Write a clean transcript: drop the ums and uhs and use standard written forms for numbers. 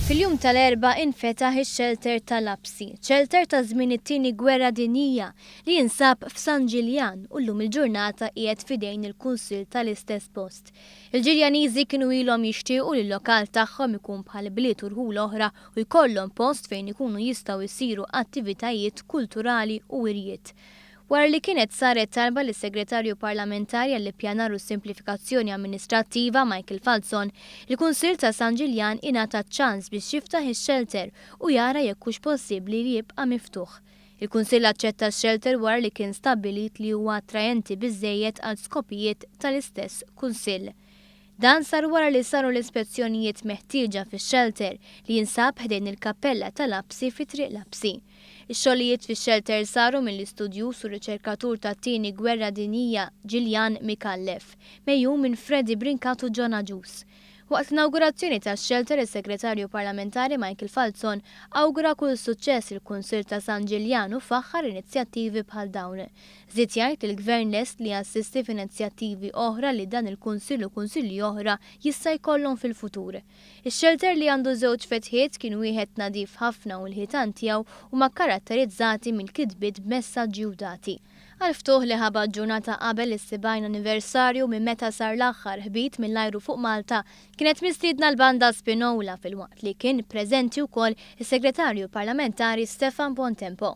Fil-jum tal-Erbgħa infetaħ ix-xelter ta' Lapsi, xelter ta' żmien it-Tieni Gwerra Dinjija li jinsab f'San Ġiljan u llum il-ġurnata qiegħed f'idejn il-Kunsill tal-istess post. Il-Ġiljaniżi kienu ilhom jixtiequ li l-lokal tagħhom ikun bħal bliet u rħul oħra u jkollhom post fejn ikunu jistgħu jsiru attivitajiet kulturali u wirjiet. Wara li kienet saret talba lis-Segretarju Parlamentari għall-Ippjanar u s-Simplifikazzjoni Amministrattiva Michael Falzon, il-Kunsill ta' San Ġiljan ingħata ċ-ċans biex jiftaħ ix-xelter u jara jekk hux possibbli li jibqa' miftuħ. Il-Kunsill aċċetta x-xelter wara li kien stabbilit li huwa attraenti biżżejjed għal skopijiet tal-istess Kunsill. Dan sar wara li saru l-ispezzjonijiet meħtieġa fix-xelter li jinsab ħdejn il-Kappella ta' Lapsi fi Triq Lapsi. Ix-xogħlijiet fix-xelter saru mill-istudjuż u riċerkatur tat-Tieni Gwerra Dinjija Ġiljan Micallef, megħjun minn Freddie Brincat u John Agius. Waqt l-inawgurazzjoni tax-xelter is-Segretarju Parlamentari Michael Falzon awgura kull suċċess lill-Kunsill ta' San Ġiljan u faħħar inizjattivi bħal dawn. Żied jgħid li l-Gvern lest li jassisti f'inizjattivi oħra li dan il-Kunsill u Kunsilli oħra jista' jkollhom fil-futur. Ix-xelter li għandu żewġ fetħiet kien wieħed nadif ħafna u l-ħitan tiegħu huma kkaratterizzati minn kitbiet b'messaġġi u dati. Għall-ftuħ li ħabat ġurnata qabel is-70 anniversarju minn meta sar l-aħħar ħbit mill-ajru fuq Malta, kienet mistiedna l-Banda Spinola filwaqt li kien preżenti wkoll is-Segretarju Parlamentari Stefan Buontempo.